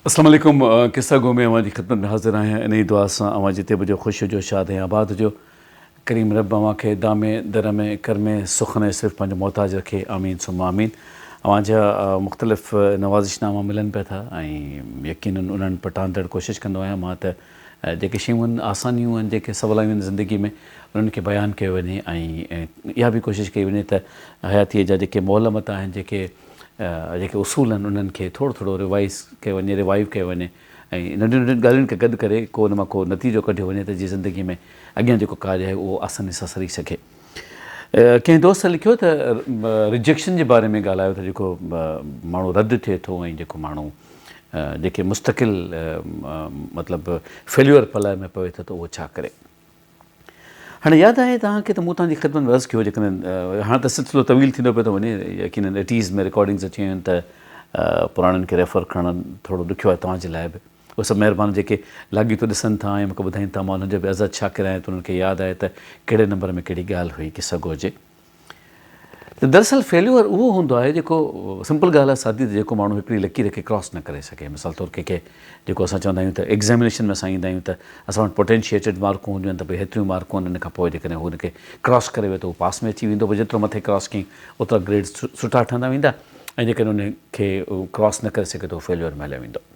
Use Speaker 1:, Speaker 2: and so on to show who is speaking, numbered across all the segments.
Speaker 1: السلام عليڪم قصه گو ۾ اوهان جي خدمت ۾ حاضر آهيان انهي دعا سان اوهان جتي به هجو خوش هجو شاد ۽ آباد هجو ڪريم رب اوهان کي دامي درمي ڪرمي سخن ۽ صرف پنهنجو محتاج رکي آمين ثم آمين اوهان جا مختلف نوازش ناما ملن پيا ٿا ۽ يقينن انهن پٽاندڙ ڪوشش ڪندو آهيان مان ته جيڪي شيون آسانيون آهن جيڪي سولايون آهن زندگي ۾ انهن کي بيان ڪيو وڃي ۽ اها به ڪوشش ڪئي وڃي ته حياتيء جا جيڪي معلمت آهن جيڪي جيڪي اصول آهن انهن کي ٿورو ٿورو ريوائز ڪيو وڃي ريوائيو ڪيو وڃي ۽ ننڍين ننڍين ڳالهين کي گڏ ڪري ڪو ان مان ڪو نتيجو ڪڍيو وڃي ته جيئن زندگي ۾ اڳيان جيڪو ڪارج آهي اهو آساني سان سري سگهي. ڪنهن دوست لکيو ته ريجيڪشن جي باري ۾ ڳالهايو ته جيڪو ماڻهو رد ٿئي ٿو ۽ جيڪو ماڻهو جيڪي مستقل مطلب فيليور پلئه ۾ پوي ٿو ته اهو ڇا ڪري. هاڻي ياد آهي توهان کي ته مون توهان جي خدمت ۾ عرض ڪيو جيڪڏهن هاڻ ته سلسلو طويل ٿيندو پيو ٿو وڃي يقينن ايٽيز ۾ رڪارڊنگز اچي ويون آهن ته پراڻن کي ريفر ڪرڻ ٿورو ڏکيو آهي توهان جي لاء به اهي سڀ مهربان جيڪي لاڳيتو ڏسن ٿا ۽ مون کي ٻڌائين ٿا مان انهن جو به ازحد شاڪر آهيان ته انهن کي ياد آهي ته ڪهڙي نمبر ۾ ڪهڙي ڳالهه هئي قصه گو جي ته دراصل فيليور اهو هوندو آهي جيڪو سمپل ڳالهه آهي سادي ته جيڪو ماڻهو هڪڙي لڪير کي ڪراس نه ڪري سگهي مثال طور ڪنهن کي جيڪو اسان چوندا آهيون ته ايگزامينيشن ۾ اسان ايندا آهيون ته اسان وٽ پوٽينشيٽيڊ مارڪون هونديون آهن ته ڀئي هيتريون مارڪون آهن ان کان پوء جيڪڏهن هو ان کي ڪراس ڪري ويو ته هو پاس ۾ اچي ويندو پوء جيترو مٿي ڪراس ڪيائين اوترا گريڊ سٺا ٺهندا ويندا ۽ جيڪڏهن ان کي ڪراس نه ڪري سگهي ته هو فيليور ۾ هليو ويندو.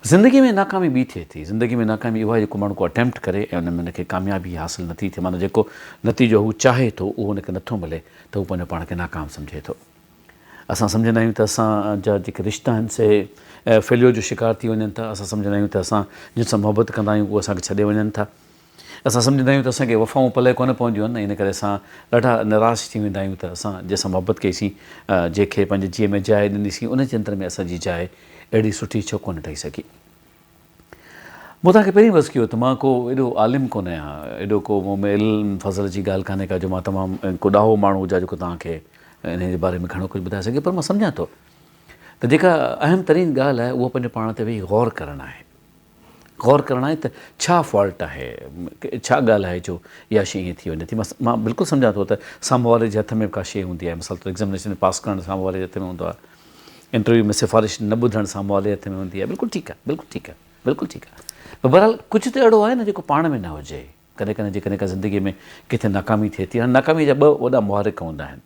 Speaker 1: زندگي ۾ ناڪامي ٻي ٿئي ٿي. زندگي ۾ ناڪامي اها آهي جيڪو ماڻهو ڪو اٽيمپٽ ڪري ۽ ان ۾ ان کي ڪاميابي حاصل نٿي ٿئي معنيٰ جيڪو نتيجو هو چاهي ٿو اهو ان کي نٿو ملي ته هو پنهنجو پاڻ کي ناڪام سمجهي ٿو. اسان سمجهندا آهيون ته اسان جا جيڪي رشتا آهن سي فيليور جو شڪار ٿي وڃن ٿا. اسان سمجهندا آهيون ته اسان جن سان محبت ڪندا آهيون اهي اسان کي ڇڏي وڃن ٿا. اسان سمجهندا آهيون ته اسان کي وفائون پلئه ڪونه پونديون آهن ۽ ان ڪري اسان ڏاڍا نراش ٿي ويندا آهيون ته اسان جنهن سان محبت ڪئي سين، جنهن کي پنهنجي جيء ۾ جاء ڏني سين، ان جي اندر ۾ اسان جي جاء اهڙي سٺي ڇو ڪونه ٺهي سگهي. مون توهان کي پهرين به عرض ڪيو ته مان ڪو ايڏو عالم ڪونه آهيان، ايڏو ڪو مون ۾ علم فضل جي ڳالهه ڪانهي ڪا جو مان تمام ڪو ڏاهو ماڻهو هجان جيڪو توهان کي انهيء جي باري ۾ گهڻو ڪجهه ٻڌائي سگهي پر مان سمجهان ٿو ته جيڪا اهم ترين ڳالهه آهي اها پنهنجو پاڻ تي ويهي غور ڪرڻ آهي. غور ڪرڻ آهي ته ڇا فالٽ آهي، ڇا ڳالهه آهي جو اها شيء ائين ٿي وڃي ٿي. مان بلڪل سمجهان ٿو ته سامهون واري جي هٿ ۾ به ڪا شيء هوندي آهي، مثال طور ايگزامينيشن ۾ پاس ڪرڻ سامهون واري جي هٿ ۾ هوندو آهي، انٽرويو ۾ سفارش نه ٻڌڻ سامهون واري جي هٿ ۾ هوندي آهي، بلڪل ٺيڪ آهي، بلڪل ٺيڪ آهي، بلڪل ٺيڪ آهي پر بهرحال ڪجهه ته اهڙو آهي نه جيڪو پاڻ ۾ نه هجي. ڪڏهن ڪڏهن جيڪڏهن ڪا زندگيء ۾ ڪٿي ناڪامي ٿئي ٿي، هاڻي ناڪاميء جا ٻه وڏا محرڪ هوندا آهن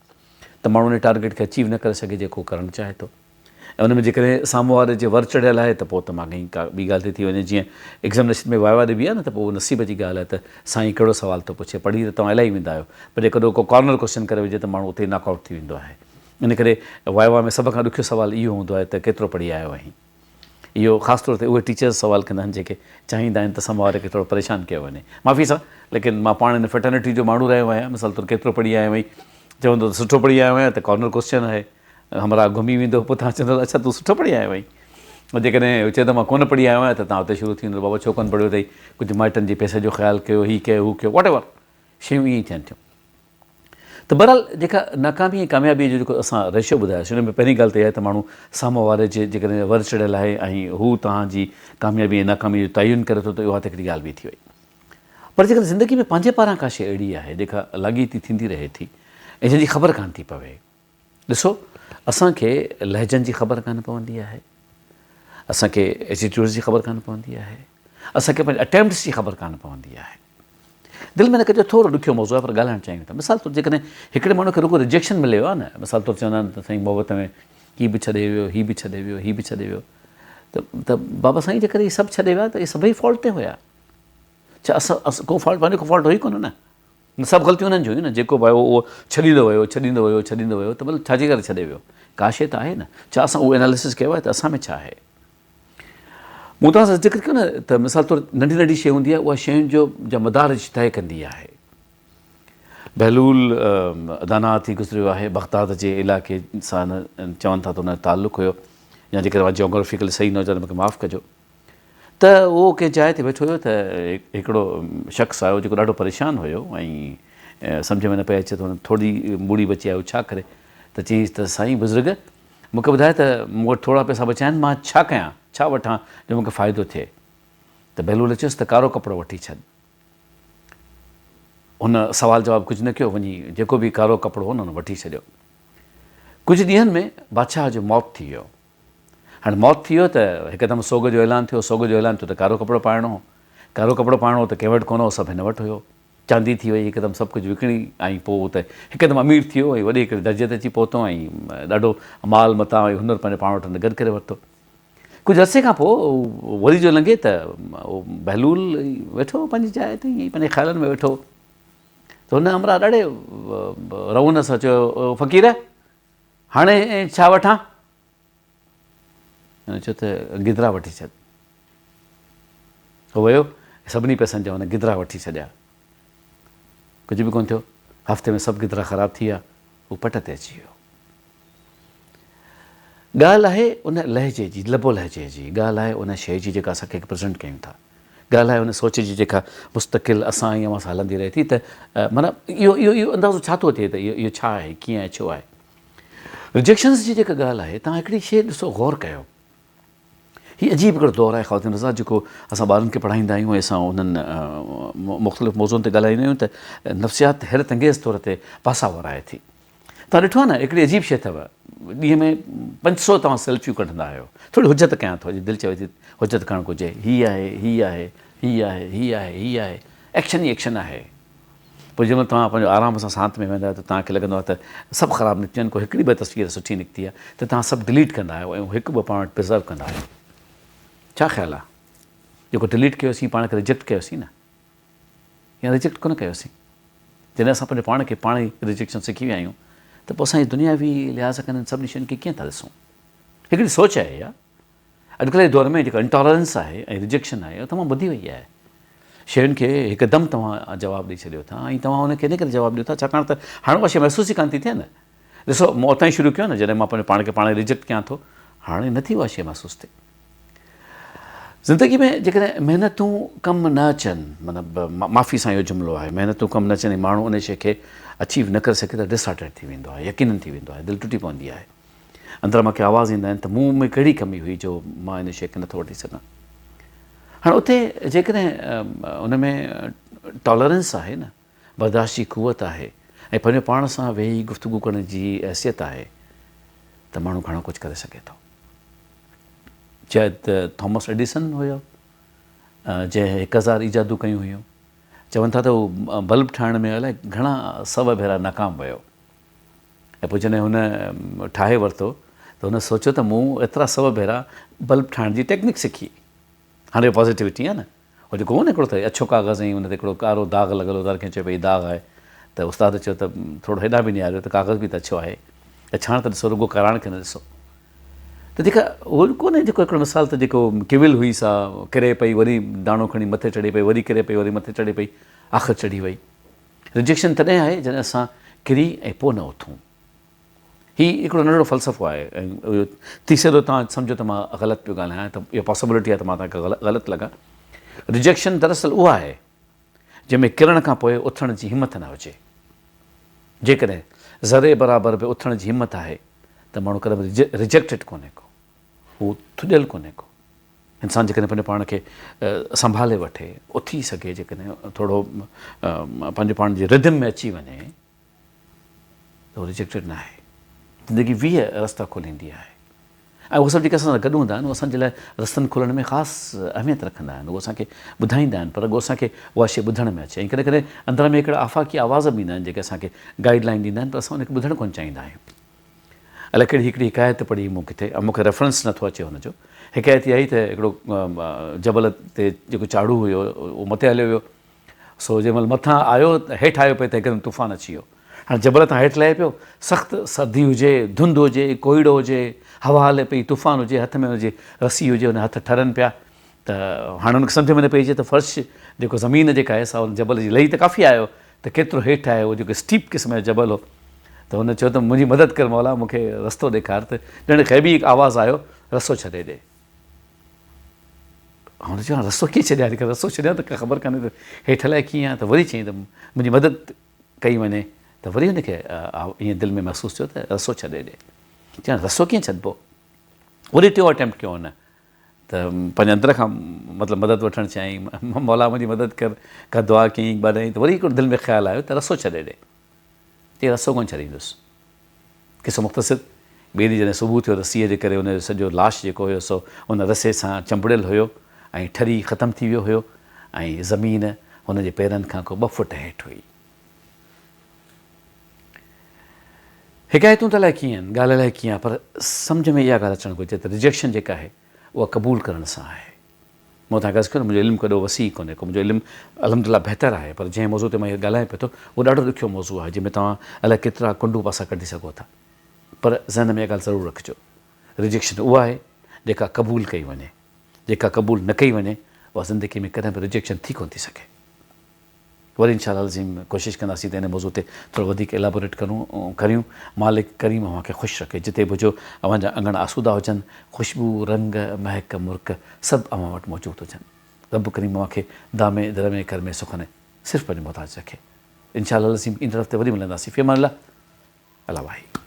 Speaker 1: ته ماڻهو ان ٽارگيٽ کي اچيو نه ڪري سگهي جيڪو هو ڪرڻ چاهي ٿو. ۽ ان ۾ جيڪڏهن سامهون واري جي ور چڙهيل آهي ته پوء ته ماڳهين ڪا ٻي ڳالهه ٿي ٿي وڃي جيئن ايگزامينيشن ۾ وائوا ڏبي آهي نه ته پوء اهو نصيب جي ڳالهه آهي ته سائين ڪهڙو سوال ٿو پڇي پڙهي ته توهان الاهي ويندا آهيو پر جيڪڏهن ڪو ڪارنر ڪوسچن ڪري وجهي ته ماڻهو اتي ئي ناڪ آئوٽ ٿي ويندو آهي ان ڪري وائوا ۾ سڀ کان ڏکيو سوال اهو هوندو آهي ته ڪيترو پڙهي آيو آهين اهو خاص طور تي اهي ٽيچرز سوال ڪندا آهن جيڪي چاهيندا آهن ته سامهون واري کي ٿورو پريشان ڪيو وڃي معافي سان ليڪن مان پاڻ ان فٽرنٽي جو ماڻهو رهيو آهيان مثال طور ڪيترو پڙهي آيو آهين چوندو ته سٺو پڙهي آيو آهيان ته ڪارنر ڪوسچن آهي همراهه گهمي ويندو پوء توهان چوندو اڇا تون سٺو پڙهي آيو آهين جيڪڏهن چئي ته مان ڪونه پڙهي آيو آهيان ته توهان اتي شروع ٿي ويندو بابا ڇو ڪونه پڙهيو اٿئي ڪجهه مائٽن جي پئسي جو خيال ڪيو هي ڪيو هو ڪيو واٽ ايور شيون ائين ئي ٿين ٿيون ته بهرحال جيڪا ناڪامي ۽ ڪاميابي جو جيڪو اسان ريشو ٻڌايوسي ان ۾ پهرين ڳالهه ته اها آهي ته ماڻهو سامهون واري جي جيڪڏهن ور چڙهيل آهي ۽ هو توهان جي ڪاميابي ۽ ناڪامي جو تعين ڪري ٿو ته اها ته هڪڙي ڳالهه ٻي ٿي وئي پر جيڪڏهن زندگي ۾ پنهنجي پاران ڪا شيء اهڙي آهي جيڪا لاڳيتي ٿيندي رهي ٿي ۽ جنهن جي خبر ڪانه ٿي پوي ڏسو اسان کي لهجن جي خبر ڪانه پوندي آهي، اسان کي ايٽيٽيوڊز جي خبر ڪانه پوندي آهي، اسان کي پنهنجي اٽيمپٽس جي خبر ڪانه پوندي آهي. دل ۾ نه ڪجو ٿورو ڏکيو موضوع آهي پر ڳالهائڻ چاهيون ٿا. مثال طور جيڪڏهن هڪڙي ماڻهو کي رڳو ريجيڪشن ملي ويو آهي نه، مثال طور چوندا آهن ته سائين محبت ۾ هي به ڇڏي ويو، هي به ڇڏي ويو، هي به ڇڏي ويو ته ته بابا سائين جيڪڏهن هي سڀ ڇڏي ويا ته اهي سڀئي فالٽ تي هيا. ڇا اسان ڪو فالٽ پنهنجو ڪو فالٽ هو ئي ڪونه نه. سڀ غلطيون انهن جون هيون نه، جيڪو به آيو اهو ڇڏيندو ويو، ڇڏيندو ويو، ڇڏيندو ويو ته مطلب ڇا جي ڪري ڇڏي ويو؟ ڪا شيء ته آهي نه. ڇا اسان اهو اناليسس ڪيو آهي ته اسان ۾ ڇا آهي؟ مون توهان سان ذڪر ڪيو نه ته مثال طور ننڍي ننڍي شيء هوندي آهي اها شين جو جا مدارج طئي ڪندي آهي. بهلول داناء ٿي گذريو آهي، بغداد جي علائقي سان چون ٿا ته ان جو تعلق هيو يا جيڪڏهن مان جيوگرافيڪلي صحيح نه هجان ته مون کي معاف ڪجو. ته اهو ڪنهن جاء تي ويٺو هيو ته هڪڙو شخص آيو جيڪو ڏاڍو پريشان هيو ۽ سمجهه ۾ نه پئي اچي ته هن ٿوري موڙي بچي آهي هو ڇا ڪري ته چيائينس ته سائين بزرگ مون کي ٻڌاء ته مون وٽ ٿورا پئسا بچيا آهن مان ڇا ڪيان ڇا وٺان جو مون کي فائدو ٿئي ته بهلول چيس ته ڪارو ڪپڙو وٺي ڇڏ هن سوال جواب ڪجهه نه ڪيو وڃي جيڪو به ڪارو ڪپڙو هو نه هن وٺي ڇڏيو ڪجهه ڏينهن ۾ بادشاهه جو موت ٿي ويو. هاڻي موت ٿي ويو ته هڪدم سوڳ جو اعلان ٿيو، سوڳ جو اعلان ٿيو ته ڪارو ڪپڙو پائڻو هو، ڪارو ڪپڙو پائڻو هو ته ڪنهن وٽ ڪونه هو، سڀ هن وٽ هيو. چاندي ٿي وئي، هڪدم سڀ ڪجهه وڪڻي ۽ پوء هو ته هڪدم امير ٿي ويو ۽ وڏي هڪڙي درجي تي اچي پهتو ۽ ڏاڍو مال متاع ۽ هنر پنهنجو پاڻ وٽ هن گڏ ڪري ورتو. ڪجهه عرصي کان پوء هو وري جو لنگهي ته اهو بهلول ويٺو هو پنهنجي جاء تي ائين ئي پنهنجي خيالن ۾ ويٺو هو ته هن همراهه ڏاڍي رعونت سان چيو، او فقير! هاڻي ڇا وٺان؟ هن چيو ته گدرا وٺي ڇڏ. هو ويو، سڀني پئسن جا هن گدرا وٺي ڇڏيا. ڪجهه به ڪونه ٿيو. هفتي ۾ سڀ گدرا خراب ٿي ويا. هو پٽ تي اچي ويو. ڳالهه آهي ان لهجي جي، لب و لهجي جي، ڳالهه آهي ان شيء جي جيڪا اسان ڪنهن کي پريزنٽ ڪيون ٿا. ڳالهه آهي ان سوچ جي جيڪا مستقل اسان ۽ اوهان سان هلندي رهي ٿي ته معنيٰ اهو اهو اهو اندازو ڇا ٿو ٿئي ته اهو اهو ڇا آهي، ڪيئن آهي، ڇو آهي. رجيڪشنز جي جيڪا ڳالهه آهي توهان هڪڙي شيء ڏسو غور ڪيو هي عجيب هڪڙو دور آهي خواتين حضرات جيڪو اسان ٻارن کي پڙهائيندا آهيون ۽ اسان انهن مختلف موضوعن تي ڳالهائيندا آهيون ته نفسيات حيرت انگيز طور تي پاسا ورائي ٿي توهان ڏٺو آهي نه هڪڙي عجيب شيء اٿو ڏينهن ۾ 500 توهان سيلفيون ڪڍندا آهيو ٿوري حجت ڪيان ٿو اڄ دل چوي ٿي حجت ڪرڻ گهرجي هي آهي هي آهي هي آهي هي آهي هي آهي ايڪشن ئي ايڪشن آهي پوء جنهن مهل توهان پنهنجو آرام سان سانت ۾ ويهندا آهيو ته توهان کي لڳندو آهي ته سڀ خراب نڪتيون آهن، ڪو هڪڙي ٻه تصوير سٺي نڪتي آهي ته توهان سڀ ڊليٽ ڪندا آهيو ۽ هڪ ٻه پاڻ وٽ پرزرو ڪندا آهيو. ڇا خيال آهي؟ جيڪو ڊليٽ ڪيوسين پاڻ کي ريجيڪٽ ڪيوسين نه يا ريجيڪٽ ڪونه ڪيوسين؟ جڏهن اسان پنهنجو پاڻ کي پاڻ ئي ريجيڪشن سکي ويا آهيون ته پوء اسان جي دنياوي لحاظ کان انهن سڀني شين کي ڪيئن ٿا ڏسون؟ هڪڙي سوچ آهي اها. اڄڪلهه جي دور ۾ جيڪا انٽالرنس آهي ۽ ريجيڪشن آهي اها تمام وڌي وئي آهي. شين کي هڪدم توهان جواب ڏئي ڇڏيو ٿا ۽ توهان ان کي ان ڪري جواب ڏيو ٿا ڇاڪاڻ ته هاڻي اها شيء محسوس ئي ڪانه ٿي ٿئي نه. ڏسو مون اتان ئي شروع ڪيو نه جڏهن مان پنهنجو پاڻ کي پاڻ ئي ريجيڪٽ ڪيان ٿو هاڻي نه ٿي اها شيء محسوس ٿئي. زندگي ۾ جيڪڏهن محنتون ڪم نه اچن مطلب معافي سان اهو جملو آهي محنتون ڪم نه اچن ۽ ماڻهو ان شيء کي اچيو نه ڪري سگهي ته ڊس هارٽيڊ ٿي ويندو آهي يقينن ٿي ويندو آهي دل ٽٽي پوندي آهي. اندر مان ڪي آواز ايندا آهن ته مون ۾ ڪهڙي ڪمي هئي جو مان ان شيء کي نٿو وٺي سگهان. هاڻ اتي جيڪڏهن ان ۾ ٽالرنس آهي نه، برداشت جي قوت آهي ۽ پنهنجو پاڻ سان ويهي گفتگو ڪرڻ جي حيثيت آهي ته ماڻهو گهڻو ڪجهه ڪري سگهي ٿو. شايد ٿامس ايڊيسن هيو جنهن 1000 ايجادون ڪيون هيون. چون ٿا ته هو بلب ٺاهڻ ۾ الائي گهڻا سو ڀيرا ناڪام ويو. ۽ پوء جڏهن هن ٺاهي ورتو ته هن سوچيو ته مون ايترا سو ڀيرا بلب ٺاهڻ جي ٽيڪنڪ سکي. هاڻي اهو پازيٽيوٽي آهي نه. هو جيڪو هو نه هڪڙو ته اڇو ڪاغذ ۽ ان تي هڪڙو ڪارو داغ لڳل هو ته هر ڪنهن چيو پئي هي داغ آهي ته استاد چيو ته ٿورو هيڏانهن به نهاريو ته ڪاغذ به ته اڇو آهي. اڇاڻ ته ڏسو رڳو ڪاراڻ کي نه ڏسو. ته جيڪا هو ڪونهي جيڪو هڪڙو مثال ته جيڪو ڪيول هئي سا ڪري پئي وري داڻو کڻي مٿي چڙهي پئي وري ڪري پئي وري مٿي چڙهي پئي آخر چڙهي وئي. رجيڪشن تڏهن آهي جڏهن اسان ڪري ۽ پوء نه اٿون. هي هڪڙو ننڍڙو فلسفو آهي ۽ اهو ٿي سگهي ٿو توهان سمجهو ته مان غلط پيو ڳالهايان ته اها پاسيبلٽي آهي ته مان توهان کي غلط لڳان. رجيڪشن دراصل اها آهي جنهن ۾ ڪرڻ کان پوء اٿڻ جي همٿ نه هجي. جيڪڏهن ذري برابر به اٿڻ جي همٿ آهي ته ماڻهو ڪڏهن به رجيڪٽيڊ ڪونهي ڪو. هو ٿڏيل ڪونهي ڪو. انسان جيڪڏهن پنهنجو پاڻ کي سنڀالي وٺي، اٿي سگهي، جيڪڏهن ٿورو پنهنجو پاڻ جي ردم ۾ اچي وڃي ته هو رجيڪٽيڊ نه آهي. زندگي 20 رستا کوليندي آهي ۽ اهي سڀ جيڪي اسان سان گڏ هوندا آهن اهي اسان جي لاء رستن کولڻ ۾ خاص اهميت رکندا آهن. اهي اسان کي ٻڌائيندا آهن پر رڳو اسان کي اها شيء ٻڌڻ ۾ اچي ۽ ڪڏهن ڪڏهن اندر ۾ هڪڙا آفاقي آواز به ايندا آهن جيڪي اسان کي گائيڊ لائين ڏيندا آهن پر اسان ان کي ٻڌڻ ڪونه چاهيندا آهيون. الائي ڪهڙي هڪڙي حڪايت پڙهي مون ڪٿي ۽ مون کي ريفرنس نٿو اچي هن جو. حڪايت اها هئي ته هڪڙو جبل تي جيڪو چاڙهو هيو اهو مٿي هليو ويو. سو جنهن مهل مٿان آيو هيٺ آيو پئي ته هڪدم طوفان اچي ويو. هاڻي جبل تان هيٺ لهي پيو، سخت سردي هجي، ڌنڌ هجي، ڪوهيڙو هجي، هوا هلي پئي، طوفان هجي، هٿ ۾ هن جي رسي هجي، هن جا هٿ ٺرن پيا ته هاڻي هن کي سمجهه ۾ نه پئي اچي ته فرش جيڪو زمين جيڪا آهي سا ان جبل جي لهي ته ڪافي آيو ته ڪيترو هيٺ آهي اهو جيڪو اسٽيپ قسم جو جبل هو ته هن چيو ته منهنجي مدد ڪر مولا مون کي رستو ڏيکار ته ڄڻ غيبي هڪ آواز آيو رسو ڇڏي ڏي. هن چيو رسو ڪيئن ڇڏيان جيڪڏهن رسو ڇڏيان ته خبر ڪانهي ته هيٺ الائي ڪيئن آهي ته وري چيائين ته منهنجي مدد ڪئي وڃي ته وري هن کي ائين دل ۾ محسوس ٿيو ته رسو ڇڏي ڏي. چيائين رسو ڪيئن ڇڏبو؟ وري ٽيون اٽيمپٽ ڪيو هن ته پنهنجي اندر کان مطلب مدد وٺڻ چاهيائين، مولا منهنجي مدد ڪر، ڪا دعا ڪيائين ٻاڏائين ته وري هڪڙو دل ۾ خيال آيو ته رسو ڇڏي ڏي. چي رسو ڪونه ڇڏيندس. قصو مختصر، ٻئي ڏينهن جڏهن صبح ٿيو ته سيء جي ڪري ان جو سڄو لاش جيڪو هيو سو ان رسي سان چنبڙيل هيو ۽ ٺري ختم ٿي ويو هيو ۽ زمين هن جي پيرن کان ڪو ٻه فوٽ هيٺ هئي. حڪايتون ته الائي ڪيئن آهن، ڳالهه الائي ڪيئن آهي پر سمجهه ۾ اها ڳالهه اچڻ گهرجي ته رجيڪشن جيڪا آهي اها قبول ڪرڻ سان آهي. مون توهان کي عرض ڪيو ته منهنجو علم ڪو ايڏو وسيع ڪونهي ڪو منهنجو علم الحمد لله بهتر آهي پر جنهن موضوع تي مان هينئر ڳالهايان پيو ٿو اهو ڏاڍو ڏکيو موضوع آهي جنهن ۾ توهان الائي ڪيترا ڪنڊون پاسا ڪڍي سگهو ٿا پر ذهن ۾ اها ڳالهه ضرور رکجو رجيڪشن اها آهي جيڪا قبول ڪئي وڃي جيڪا قبول نه ڪئي وڃي اها زندگي ۾ ڪڏهن به رجيڪشن ٿي ڪونه ٿي سگهي. وري انشاء الله العظيم ڪوشش ڪنداسين ته ان موضوع تي ٿورو وڌيڪ ايلابوريٽ ڪرون ڪريون مالڪ ڪريم اوهان کي خوش رکي جتي به هجو اوهان جا اڱڻ آسودا هجن خوشبو رنگ مهڪ مرڪ سڀ اوهان وٽ موجود هجن رب ڪريم اوهان کي دامي درمي ڪرمي سخني صرف پنهنجو محتاج رکي انشاء الله العظيم ايندڙ هفتي وري ملنداسين في امان الله الله واهي.